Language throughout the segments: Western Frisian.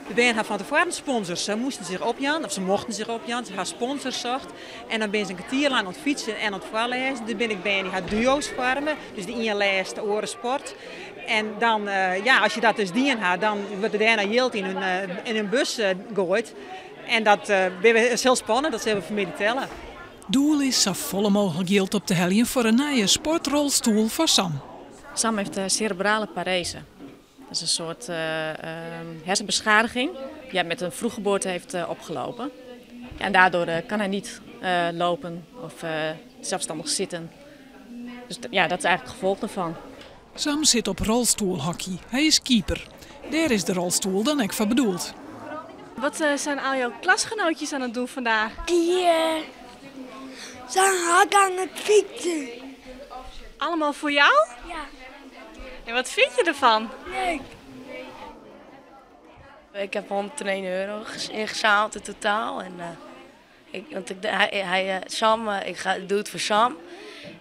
De bern ha fan tefoaren sponsors. Se moasten sich opjaan, of se mochten sich opjaan. Se ha sponsors socht. En dan binne se in kertier lang oan it fytsen en oan it foarlêzen. Der binne ek bern dy ha duo's foarme. Dus de ien lêst, de oare sport. En dan, ja, as je dat dus dien ha, dan wurdt der dêrnei jild yn hun bus goaid. En dat is hiel spannend, dat sille we fanmiddei telle. Doel is safolle mooglik jild op te heljen foar in nije sportrolstoel foar Sam. Sam heeft cerebrale parese. Dat is een soort hersenbeschadiging die hij met een vroeggeboorte heeft opgelopen. Ja, en daardoor kan hij niet lopen of zelfstandig zitten. Dus ja, dat is eigenlijk het gevolg daarvan. Sam sit op rolstoelhockey. Hy is keeper. Dêr is de rolstoel dan ek foar bedoeld. Wat zijn al jouw klasgenootjes aan het doen vandaag? Die zijn hard aan het fietsen. Allemaal voor jou? Ja. En wat vind je ervan? Leuk. Ik heb €101 ingezameld in totaal. En, ik, want ik, hij, hij, Sam, ik ga, ik doe het voor Sam.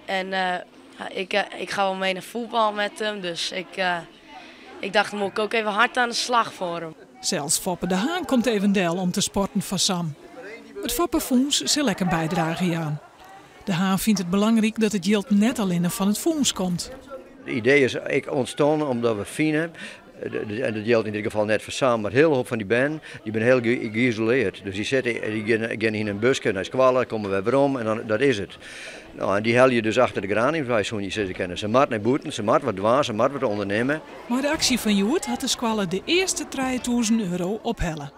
En ik ga wel mee naar voetbal met hem. Dus ik dacht, dan moet ik ook even hard aan de slag voor hem. Sels Foppe de Haan komt even del om te sporten foar Sam. It Foppefûns sil ek in bydrage jaan. De Haan fynt it belangryk dat it jild net allinnich fan it fûns komt. Het idee is ek ûntstien omdat we fine, en dat jildt yn dit gefal net foar Sam, mar hiel hoop fan dy bern, dy binne hiel geïsolearre. Dus dy sitte, dy gean yn in buske nei skoalle, komme wer werom en dan, dat is it. No, en dy helje dus achter de geraniums wei, soene je sizze kinne. Se moat nei bûten, se moat wat dwaan, se moat wat ûndernimme. Mei de aksje fan hjoed hat de skoalle de earste €3000 ophelle.